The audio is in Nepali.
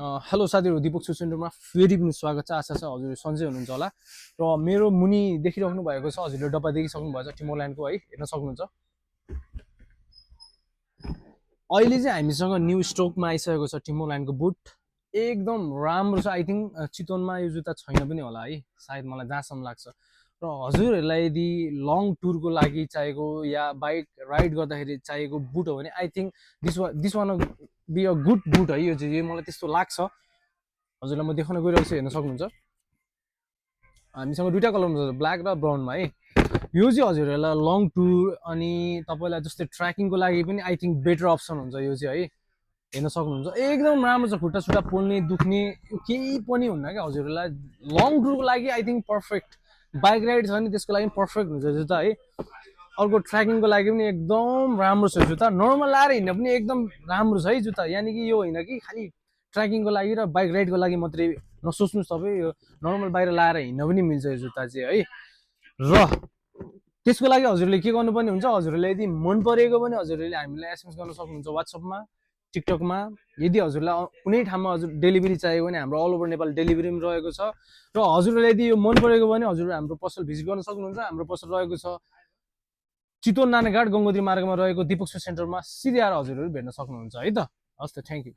हेलो साथीहरू, दिपक सु सेन्टरमा फेरि पनि स्वागत छ। आशा छ हजुर सन्चै हुनुहुन्छ होला। र मेरो मुनि देखिराख्नु भएको छ, हजुरले डब्बा देखिसक्नु भएको छ टिमोरल्यान्डको है, हेर्न सक्नुहुन्छ। अहिले चाहिँ हामीसँग न्यू स्टकमा आइसकेको छ टिमोरल्यान्डको बुट। एकदम राम्रो छ। आई थिङ्क चितवनमा यो जुत्ता छैन पनि होला है, सायद मलाई जहाँसम्म लाग्छ। र हजुरहरूलाई यदि लङ टुरको लागि चाहिएको या बाइक राइड गर्दाखेरि चाहिएको बुट हो भने I think this one be a good boot है। यो चाहिँ मलाई त्यस्तो लाग्छ। हजुरलाई म देखाउन गइरहेको छु, हेर्न सक्नुहुन्छ। हामीसँग दुईवटा कलरमा छ, ब्ल्याक र ब्राउनमा है। यो चाहिँ हजुरहरूलाई लङ टुर अनि तपाईँलाई जस्तै ट्र्याकिङको लागि पनि आई थिङ्क बेटर अप्सन हुन्छ यो चाहिँ है। हेर्न सक्नुहुन्छ एकदम राम्रो छ। खुट्टा सुट्टा पोल्ने दुख्ने केही पनि हुन्न क्या हजुरहरूलाई। लङ टुरको लागि I think perfect. Bike ride छ भने त्यसको लागि पर्फेक्ट हुन्छ जुत्ता है। अर्को ट्र्याकिङको लागि पनि एकदम राम्रो छ जुत्ता। नर्मल लाएर हिँड्न पनि एकदम राम्रो छ है जुत्ता। यानि कि यो होइन कि खालि ट्र्याकिङको लागि र बाइक राइडको लागि मात्रै नसोच्नुहोस् तपाईँ। यो नर्मल बाहिर लाएर हिँड्न पनि मिल्छ यो जुत्ता चाहिँ है। र त्यसको लागि हजुरले के गर्नुपर्ने हुन्छ, हजुरले यदि मन परेको भने हजुरले हामीलाई एसएमएस गर्न सक्नुहुन्छ व्हाट्सएपमा, टिकटकमा। यदि हजुरलाई कुनै ठाउँमा हजुर डेलिभरी चाहियो भने हाम्रो अल ओभर नेपाल डेलिभरी पनि रहेको छ। र हजुरलाई यदि यो मन परेको भने हजुर हाम्रो पसल भिजिट गर्न सक्नुहुन्छ। हाम्रो पसल रहेको छ चितवन नानाघाट गङ्गोत्री मार्गमा रहेको दिपक सु सेन्टरमा। सिधै आएर हजुरहरू भेट्न सक्नुहुन्छ है त। हस् त, थ्याङ्क यू।